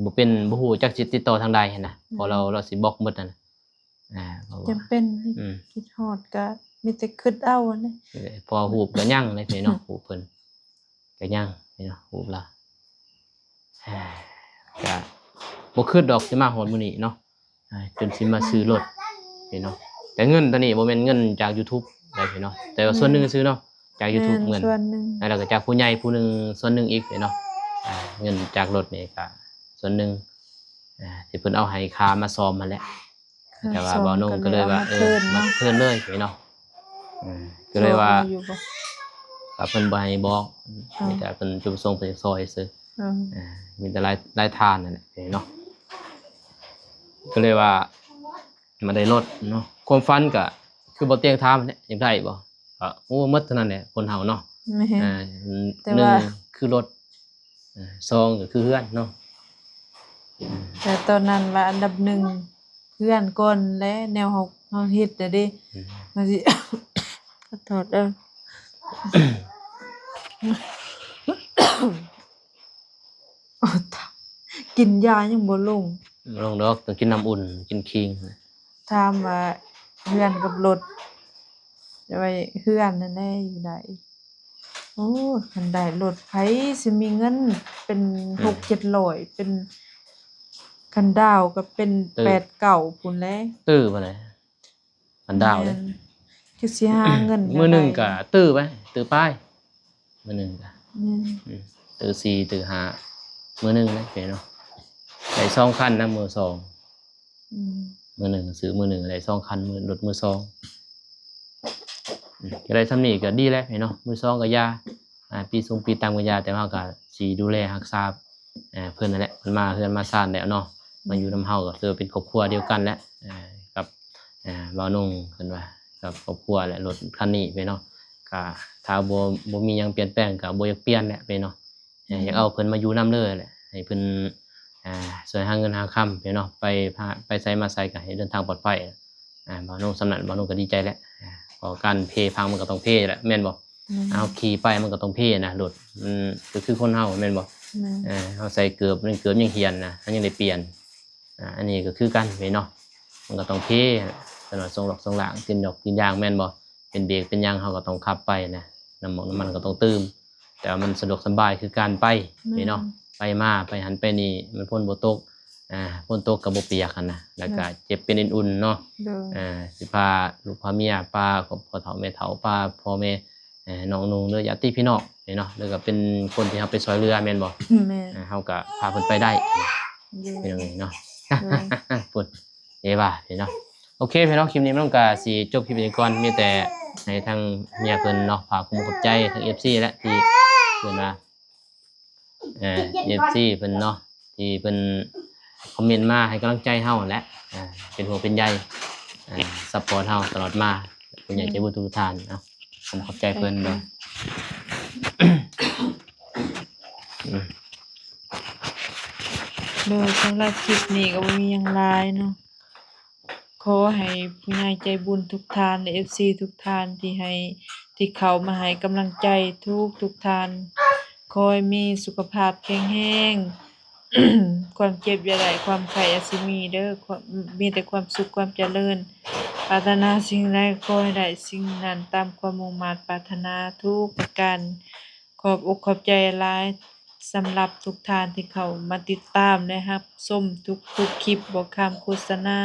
ບໍ່ເປັນ ບໍ່ຮູ້ຈັກຊິຕິດຕໍ່ທາງໃດຫັ້ນນະ ເພາະລາວ ລາວຊິບລັອກໝົດຫັ້ນນະ ອ່າ ເພາະວ່າ ຈຳເປັນ ອືມ ຄິດຮອດກໍມີແຕ່ຄິດເອົາຫັ້ນແຫຼະ ເອີ ເພາະວ່າຮູບກໍຍັງເດ້ພີ່ນ້ອງ ຮູບເພິ່ນ ກໍຍັງເນາະ ຮູບລາວ ກໍບໍ່ຄິດດອກຊິມາຮອດມື້ນີ້ເນາະ ຈົນຊິມາຊື້ລົດເນາະ ແຕ່ເງິນຕອນນີ້ບໍ່ແມ່ນເງິນຈາກຢູທູບໃດເນາະ ແຕ່ວ່າສ່ວນໜຶ່ງ ແມ່ນ ຊື້ເນາະ ຈາກຢູທູບ ແມ່ນ ເງິນ ສ່ວນໜຶ່ງ ແລ້ວກໍຈາກຜູ້ໃຫຍ່ຜູ້ໜຶ່ງສ່ວນໜຶ່ງອີກເນາະ ອ່າ ເງິນຈາກລົດນີ້ກໍສ່ວນໜຶ່ງ ອ່າ ທີ່ເພິ່ນເອົາໃຫ້ຄ່າມາສ້ອມຫັ້ນແຫຼະ ຄ່າ ແຕ່ວ່າ ສ້ອມ ບ່າວນົງກໍເລີຍວ່າ ກໍເລີຍເອົາມາ ເອີ ເທີນເນາະ ມາເທີນເລີຍເນາະ ເອີ ກໍເລີຍວ່າ ບອກມາຢູ່ບໍ່ ກໍເພິ່ນບໍ່ໃຫ້ບອກ ອໍ ມີແຕ່ເພິ່ນຈຸດປະສົງເພິ່ນຢາກຊ່ອຍຊື່ ອໍ ອ່າ ມີແຕ່ລາຍ ລາຍທານນັ້ນແຫຼະເນາະ ກໍເລີຍວ່າມາໄດ້ລົດເນາະ ຄວາມຝັນກໍຄືບໍ່ຕຽງຖາມແຫຼະ ຢາກໄດ້ບໍ່ ກໍ ໂອ້ ໝົດເທົ່ານັ້ນແຫຼະຄົນເຮົາເນາະ ແມ່ນ ອ່າ ແຕ່ວ່າ ໜຶ່ງຄືລົດ ອ່າ ສອງກໍຄືເຮືອນເນາະ ແຕ່ຕອນນັ້ນວ່າອັນດັບໜຶ່ງເຮືອນກ່ອນແຫຼະ ແນວເຮົາ ເຮົາເຮັດນະເດ້ ອືມ ມັນຊິ ຂໍໂທດເດີ ກິນຢາຍັງບໍ່ລົງ ບໍ່ລົງດອກ ຕ້ອງກິນນ້ຳອຸ່ນ ກິນຄີງ ຖາມວ່າເຮືອນກັບລົດ ແຕ່ວ່າເຮືອນນັ້ນແຫຼະຢູ່ໃດ ໂອ້ ຄັນໄດ້ລົດ ໃຜຊິມີເງິນເປັນ ອືມ ຫົກເຈັດຮ້ອຍ ເປັນ ຄັນດາວກໍເປັນ ຕື້ ແປດເກົ້າພຸ້ນແຫຼະ ຕື້ພຸ້ນແຫຼະ ຄັນດາວເດ້ ແມ່ນ ຄືຊິຫາເງິນ ມື້ໜຶ່ງກໍຕື້ໄປ ຕື້ປາຍ ມື້ໜຶ່ງກໍ ແມ່ນ ອືມ ຕື້ສີ່ ຕື້ຫ້າ ມື້ໜຶ່ງເດ້ເນາະ ໄດ້ສອງຄັນນະ ມືສອງ ອືມ ມື້ໜຶ່ງ ຊື້ມື້ໜຶ່ງໄດ້ສອງຄັນ ມື ລົດມືສອງ ອືມ ກໍໄດ້ສ່ຳນີ້ກໍດີແລ້ວເນາະ ມືສອງກໍຢ່າ ອ່າ ປີສູງປີຕ່ຳກໍຢ່າ ແຕ່ວ່າເຮົາກໍຊິດູແລຮັກສາ ອ່າ ເພິ່ນນັ້ນແຫຼະ ເພິ່ນມາເຮືອນມາຊານແລ້ວເນາະ ອືມ ມາຢູ່ນຳເຮົາກໍຖືວ່າເປັນຄອບຄົວດຽວກັນແຫຼະ ອ່າ ກັບ ອ່າ ບ່າວນົງ ເພິ່ນວ່າ ກັບຄອບຄົວແຫຼະ ລົດຄັນນີ້ເນາະ ກໍຖ້າບໍ່ ບໍ່ມີຫຍັງປ່ຽນແປງກໍບໍ່ຢາກປ່ຽນແຫຼະເນາະ ອ່າ ອືມ ຢາກເອົາເພິ່ນມາຢູ່ນຳເລີຍແຫຼະ ໃຫ້ເພິ່ນ ອ່າ ຊ່ວຍຫາເງິນຫາຄຳເນາະ ໄປ ໄປໃສມາໃສກໍໃຫ້ເດີນທາງປອດໄພ ອ່າ ບ່າວນົງສ່ຳນັ້ນ ບ່າວນົງກໍດີໃຈແລ້ວ ອ່າ ເພາະການເພພັງມັນກໍຕ້ອງເພແຫຼະ ແມ່ນບໍ່? ແມ່ນ ເຮົາຂີ່ໄປມັນກໍຕ້ອງເພນະ ລົດ ມັນກໍຄືຄົນເຮົາແມ່ນບໍ່? ແມ່ນ ເອີ ເຮົາໃສ່ເກີບ ມັນເກີບຍັງຫ່ຽນນະ ເຮົາຍັງໄດ້ປ່ຽນ. ອ່າ ອັນນີ້ກໍຄືກັນເນາະ ມັນກໍຕ້ອງເພ ສຳລັບສົ່ງຫຼອກສົ່ງຫຼາງ ຕີນຫຍອກຕີນຢາງແມ່ນບໍ່? ເປັນເບຣກເປັນຫຍັງ ເຮົາກໍຕ້ອງຂັບໄປນະ ນ້ຳມັນ ນ້ຳມັນກໍຕ້ອງຕື່ມ ແຕ່ວ່າມັນສະດວກສະບາຍຄືການໄປ ແມ່ນ ເນາະ ໄປມາ ໄປຫັ້ນໄປນີ້ ມັນຝົນບໍ່ຕົກ ອ່າ ຝົນຕົກກໍບໍ່ປຽກຫັ້ນນະ ແລ້ວກໍ ແມ່ນ ເຈັບເປັນອຸ່ນໆເນາະ ໂດຍ ອ່າ ຊິພາລູກພາເມຍ ພາພໍ່ເຖົ້າແມ່ເຖົ້າ ພາພໍ່ແມ່ ເອີ ນ້ອງນຸ່ງ ຫຼື ຍາດຕິພີ່ນ້ອງເນາະ ຫຼືກໍເປັນຄົນທີ່ເຮົາໄປຊ່ອຍເຫຼືອແມ່ນບໍ່? ແມ່ນ ເຮົາກໍພາເພິ່ນໄປໄດ້ ໂດຍ ພີ່ນ້ອງເນາະ ໂດຍ ພຸ້ນ ເອວ່າເນາະ. ໂອເຄພີ່ນ້ອງ ຄລິບນີ້ນ້ອງກໍຊິຈົບຄລິບນີ້ກ່ອນ ມີແຕ່ໃຫ້ທາງເມຍເພິ່ນເນາະ ຝາກຂອບໃຈທາງເອັຟຊີແຫຼະ ທີ່ເພິ່ນວ່າ ເອີ ເອັຟຊີເພິ່ນເນາະ ທີ່ເພິ່ນຄອມເມັນມາໃຫ້ກຳລັງໃຈເຮົາແຫຼະ ເປັນຫ່ວງເປັນໃຍ ຊັບພອດເຮົາຕະຫຼອດມາ ຜູ້ໃຫຍ່ໃຈບຸນທຸກທ່ານເນາະ ຂອບໃຈເພິ່ນເນາະ. ໂດຍ ສຳລັບຄລິບນີ້ກໍບໍ່ມີຫຍັງຫຼາຍເນາະ ຂໍໃຫ້ຜູ້ໃຫຍ່ໃຈບຸນທຸກທ່ານ ແລະ ເອັຟຊີທຸກທ່ານທີ່ໃຫ້ ທີ່ເຂົ້າມາໃຫ້ກຳລັງໃຈທຸກໆທ່ານ ຂໍໃຫ້ມີສຸຂະພາບແຂງແຮງ ຄວາມເຈັບຢ່າໄດ້ ຄວາມໄຂ້ຢ່າຊິມີເດີ ຄວາມ ມີແຕ່ຄວາມສຸກຄວາມຈະເລີນ ປາດຖະໜາສິ່ງໃດຂໍໃຫ້ໄດ້ສິ່ງນັ້ນຕາມຄວາມມຸ່ງມາດປາດຖະໜາທຸກປະການ. ຂອບອົກຂອບໃຈຫຼາຍສຳລັບທຸກທ່ານທີ່ເຂົ້າມາຕິດຕາມ ແລະ ຮັບຊົມທຸກໆຄລິບ ບໍ່ຂ້າມໂຄສະນາ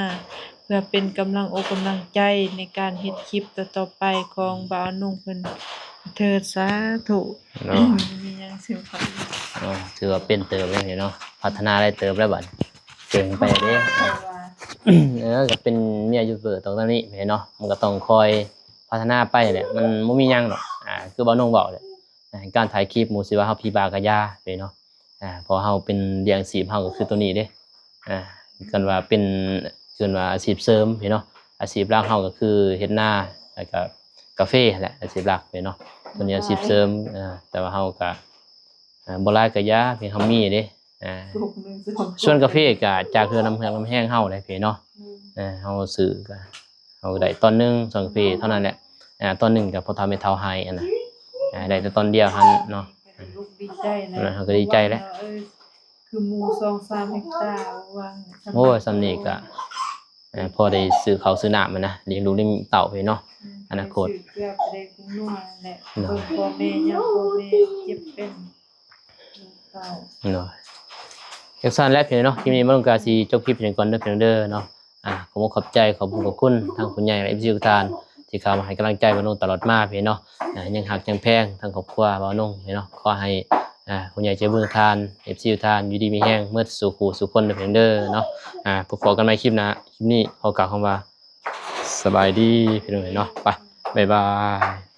ເພື່ອເປັນກຳລັງອົກກຳລັງໃຈໃນການເຮັດຄລິບຕໍ່ໆໄປຂອງບ່າວອານຸງເພິ່ນເທີດ ສາທຸ. ເນາະ ມີຫຍັງຊິເວົ້າ ເນາະ ຖືວ່າເປັນເຕີບແລ້ວເນາະ ພັດທະນາໄດ້ເຕີບແລ້ວບັດ ເກັ່ງໄປເດ້ ເອີ ກໍເປັນເມຍຢູທູບເບີຕອນນີ້ເນາະ ມັນກໍຕ້ອງຄອຍພັດທະນາໄປແຫຼະ ມັນບໍ່ມີຫຍັງດອກ ອ່າ ຄືບ່າວອານຸງເວົ້າແຫຼະ ການຖ່າຍຄລິບໝູ່ຊິວ່າເຮົາຜີບ້າກະຢ່າເນາະ ອ່າ ເພາະເຮົາເປັນລ້ຽງຊີບເຮົາກໍຄືໂຕນີ້ເດ້ ອ່າ ຄັນວ່າເປັນ ເອີ້ນວ່າອາຊີບເສີມເນາະ ອາຊີບຫຼັກເຮົາກໍຄືເຮັດນາ ແລ້ວກໍກາເຟແຫຼະ ອາຊີບຫຼັກເນາະ ໂຕນີ້ອາຊີບເສີມ ອ່າ ແຕ່ວ່າເຮົາກໍ ອ່າ ບໍ່ຫຼາຍກໍຢ່າ ພຽງເຮົາມີເດ້ ອ່າ ສ່ວນກາເຟກໍຈາກເຮືອນນ້ຳເຮືອນນ້ຳແຮງເຮົາເດ້ເນາະ ເຮົາຊື້ກໍ ເຮົາໄດ້ຕອນໜຶ່ງ ສອງເຟເທົ່ານັ້ນແຫຼະ ອ່າ ຕອນໜຶ່ງກໍພໍ່ເຖົ້າແມ່ເຖົ້າໃຫ້ຫັ້ນນະ ອ່າ ໄດ້ແຕ່ຕອນດຽວຫັ້ນເນາະ ເຮົາກໍດີໃຈແລ້ວ ຄືໝູ່ສອງສາມເຮັກຕາ ໂອ້ຍ ສ່ຳນີ້ກໍ ເອີ ພໍໄດ້ຊື້ເຂົ້າຊື້ນ້ຳຫັ້ນນະ ລ້ຽງລູກລ້ຽງເຕົ້າເນາະ ອະນາຄົດ ເນາະ ຈັ່ງຊັ້ນແຫຼະພີ່ນ້ອງເນາະ ຄລິບນີ້ມາລົງກະຊິຈົບຄລິບພຽງກ່ອນເດີພີ່ນ້ອງເດີເນາະ ອ່າ ຂໍຂອບໃຈ ຂອບຄຸນຂອບຄຸນທາງຜູ້ໃຫຍ່ ແລະ ເອັຟຊີທຸກທ່ານ ທີ່ເຂົ້າມາໃຫ້ກຳລັງໃຈບ່າວອານຸງຕະຫຼອດມາພີ່ນ້ອງເນາະ ຍັງຮັກຍັງແພງທາງຄອບຄົວບ່າວອານຸງພີ່ນ້ອງ ຂໍໃຫ້ ອ່າ ຜູ້ໃຫຍ່ໃຈບຸນທຸກທ່ານ ເອັຟຊີທຸກທ່ານ ຢູ່ດີມີແຮງໝົດສູ່ຄູ່ສູ່ຄົນເດີພີ່ນ້ອງເດີເນາະ ອ່າ ພົບພໍ້ກັນໃໝ່ຄລິບໜ້າ ຄລິບນີ້ຂໍກ່າວຄຳວ່າ ສະບາຍດີພີ່ນ້ອງເນາະ ໄປ ບາຍບາຍ.